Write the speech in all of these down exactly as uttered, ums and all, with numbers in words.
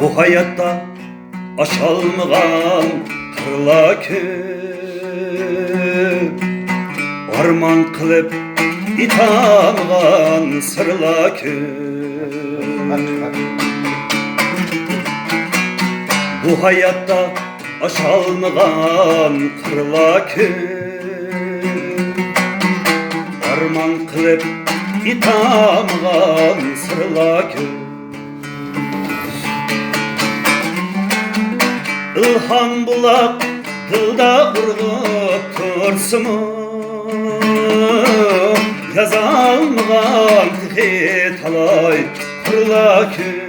بۇ ھاياتتا ئاشالمىغان قىرلار كۆپ، ئارمان قىلىپ ئېيتالمىغان سىرلار كۆپ. بۇ ھاياتتا ئاشالمىغان قىرلار كۆپ، ئارمان قىلىپ ئېيتالمىغان سىرلار كۆپ. ئىلھام بۇلاق دىلدا ئۇرغۇپ تۇرسىمۇ، يازالمىغان تېخى تالاي قىرلار كۆپ.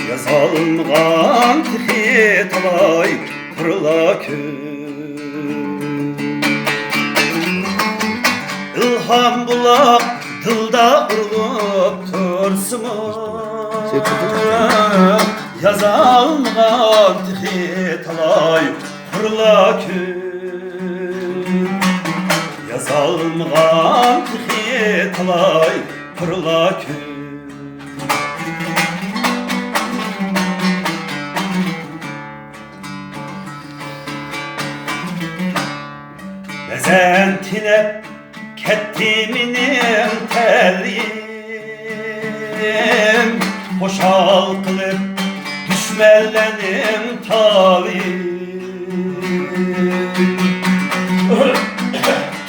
يازالمىغان تېخى تالاي قىرلار كۆپ. ئىلھام بۇلاق دىلدا ئۇرغۇپ تۇرسىمۇ، يازالمىغان تېخى تالاي قىرلار كۆپ. يازالمىغان تېخى تالاي قىرلار كۆپ. بەزەن تېنەپ كەتتى مېنىڭ تەلىيىم، خۇشال قىلىپ دۈشمەنلەرنىڭ تالىيىم.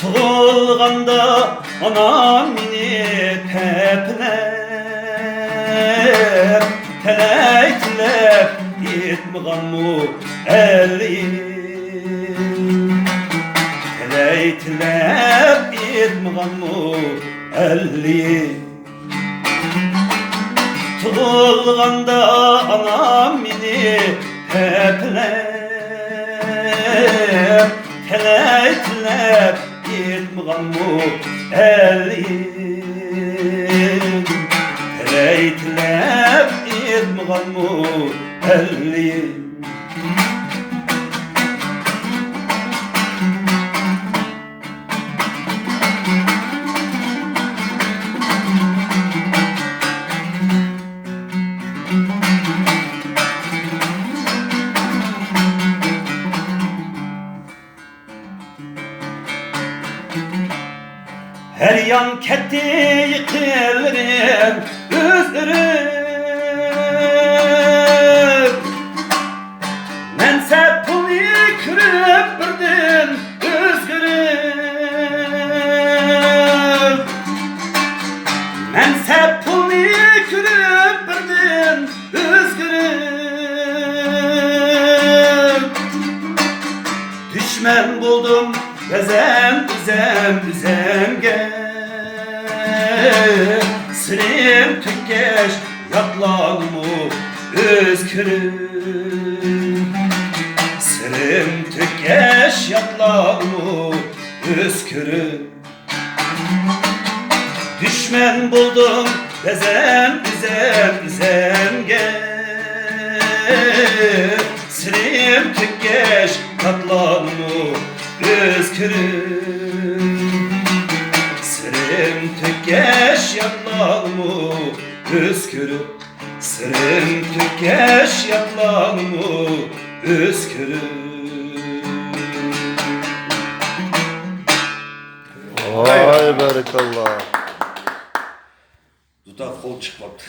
تۇغۇلغاندا ئانام مېنى تەپىلەپ، تەلەي تىلەپ ئېيتمىغانمۇ ئەللىيىم؟ تەلەي تىلەپ ئېيتمىغانمۇ ئەللىيىم؟ تۇغۇلغاندا ئانام مېنى تەپىلەپ، تەلەي تىلەپ ئېيتمىغانمۇ ئەللىيىم؟ تەلەي تىلەپ ئېيتمىغانمۇ ئەللىيىم؟ ھەر يان كەتتى يېقىنلىرىم ئۆزگىرىپ، مەنسەپ پۇلنى كۆرۈپ بىردىن ئۆزگىرىپ، مەنسەپ پۇلنى كۆرۈپ بىردىن ئۆزگىرىپ، دۈشمەن بولدۇم بەزەن ئۆزەم ئۆزەمگە. سىرىم تۆككەچ ياتلارمۇ ئۆزگىرىپ، سىرىم تۆككەچ ياتلارمۇ ئۆزگىرىپ، دۈشمەن بولدۇم بەزەن ئۆزەم ئۆزەمگە. سىرىم تۆككەچ ياتلارمۇ ئۆزگىرىپ، سىرىم تۆككەچ ياتلارمۇ ئۆزگىرىپ، سىرىم تۆككەچ ياتلارمۇ ئۆزگىرىپ. ۋاي، بارىكاللا. دۇتار قول چىقماپتۇ.